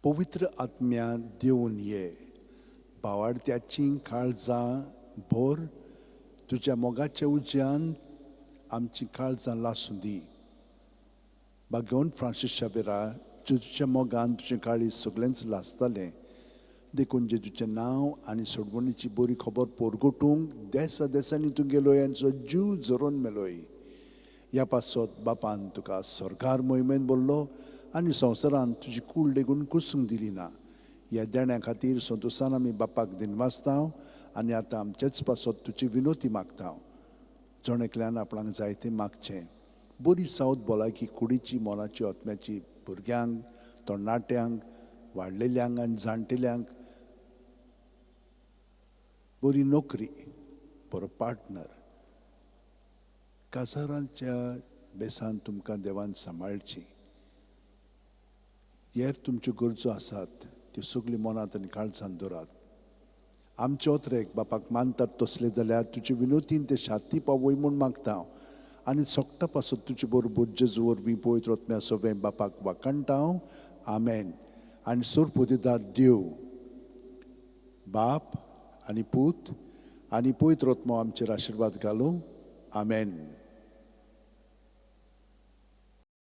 पवित्र आत्म्या देंवून ये, भावार्थ्याचीं काळजां भर, तुज्या मोगाच्या उज्यान आमचीं काळजां लासूं दी. भाग्यवंत फ्रांसीस शावेरा, जेजूच्या मोगान तुजें काळीज सगळेंच लासतालें, देखून जेजूचें नांव आनी सोडवणीची बरी खबर पोरगोटूंक देसा देसांनी तूं गेलोय आनी तुजो जीव झरोवन मेलोय. ह्या पासत बापान तुका स्वर्गार मोहिमेन भरलो आनी संवसारांत तुजी कूड लेगून कुसूंक दिली ना. ह्या देण्या खातीर संतोसान आमी बापाक दिनवासता आनी आतां आमचेच पासत तुजी विनोती मागता. जण एकल्यान आपणाक जायतें मागचें. बरी सावत भलायकी कुडीची, मनाची, आत्म्याची, भुरग्यांक, तरणाट्यांक, वाडलेल्यांक आनी जाणटेल्यांक, बरी नोकरी, बरो पार्टनर. काजारांच्या बेसान तुमकां देवान सांबाळची. हेर तुमच्यो गरजो आसात त्यो सगल्यो मनांत आनी काळजांत दवरात. आमचे ओतरेक बापाक मानतात तसले जाल्यार तुजे विनोतीन ते शाती पावय म्हूण मागता आनी सोकटा पासत तुजे बरोबर जेजू वरवीं पवित्र आत्म्या सवें बापाक वाखाणटा हांव. आमेन. आनी सोरपोदेदार देव बाप आनी पूत आनी पवित्र आत्मो आमचेर आशिर्वाद घालूं. आमेन.